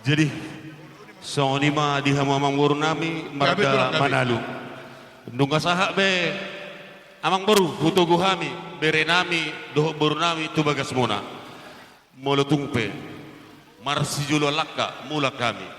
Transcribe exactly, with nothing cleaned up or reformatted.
Jadi, songon i ma di hamu amangboru nami, marga Manalu. Nunga sahat be, amangboru, hutogu hami, bere nami, dohot boru nami, tu bagasmuna. Molo tung pe, marsijolo langka, mulak hami.